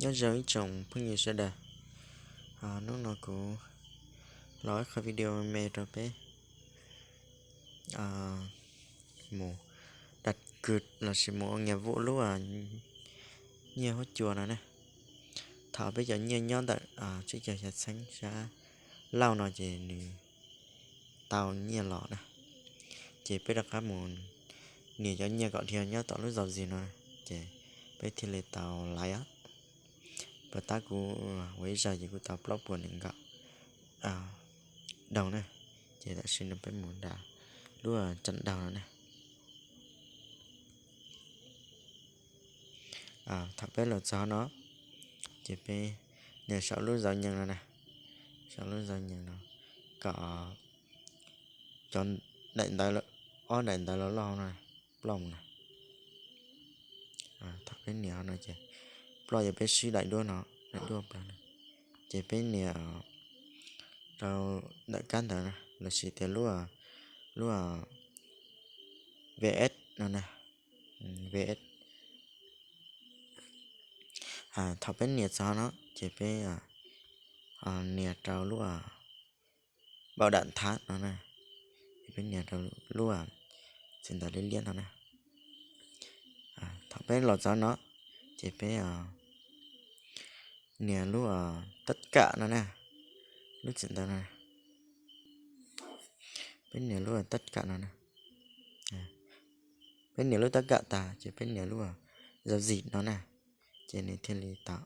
Nyob zoo ib tsoom phooj ywg sawv daws. Hnub no kuv los ib qho video me rau peb mus daj kws lossis mus ua nyiaj vum lub nyiaj huab cua no ne. Thaum peb cov nyiaj nyob ntawm tsib caug xya txheeb sab laug no ces nws tau nyiaj los na. Ces peb rov qab mus nias cov nyiaj kom dhia nyob tom lub zau zis no, ces peb thiaj li tau laiv. Puas tab kuv ua ib zaug ces kuv tau plaub puas nees nkaum daug na. Ces tam sim no peb mus nram lub tseem daug no na. Thaum peb los txog no, ces peb nias saum lub zau nyees no na, saum lub zau nyees no kom cov daim ntawv, ob daim ntawv los loj no ploj mus na. Thaum peb nias no ces ploj ces peb swb daim duab no, daim duab plaws no, ces peb nias rau ntawm kab ntawv na, lossis tias lub, lub vs no na, vs. Thaum peb nias txog no ces peb nias rau lub npau dam thav no na, peb nias rau lub txiv ntawv liab liab no na. Thaum peb los txog no ces peb nias lub tab kam no na, lub txiv ntawv no. Peb nias lub tab kam no na, peb nias lub tab kam tag ces peb nias lub zau zis no na, ces nws thiaj li tau.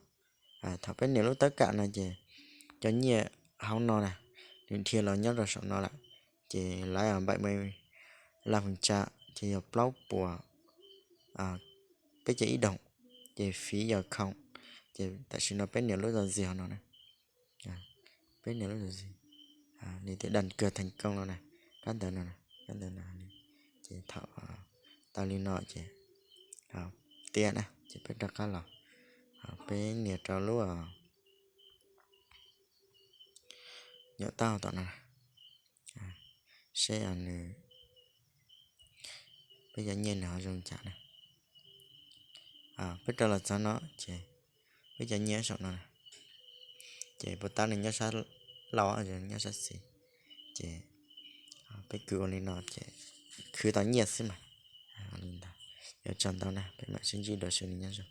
Thaum peb nias lub tab kam no ces cov nyiaj hauv no na, nws dhia los nyob rau saum no lawm. Ces laiv npaim me laj hwv tsa ces yog plaub puas peb caug ib doog, ces fiv yog khoom, ces tam sim no peb nias lub zau zis hauv no na, peb nias lub zau zis, nws tias daj kws theem kooj no na, kab ntawv no, kab ntawv no, ces thaum tau li no ces tiav na, ces peb rov qab los, peb nias rau lub nyuam tauj tom no, seb nws, peb cov nyiaj nws ho zoo cas na. Peb rov los txog no ces peb cov nyiaj saum no na, ces puas tab nws nyob sab laug, nyob sab xis, ces peb kwv ua li no ces khwv tau nyiaj xwb mas. Li ntawd, yuav tsaug ntau na, peb mam sib ntsib dua sw nws nyob zoo.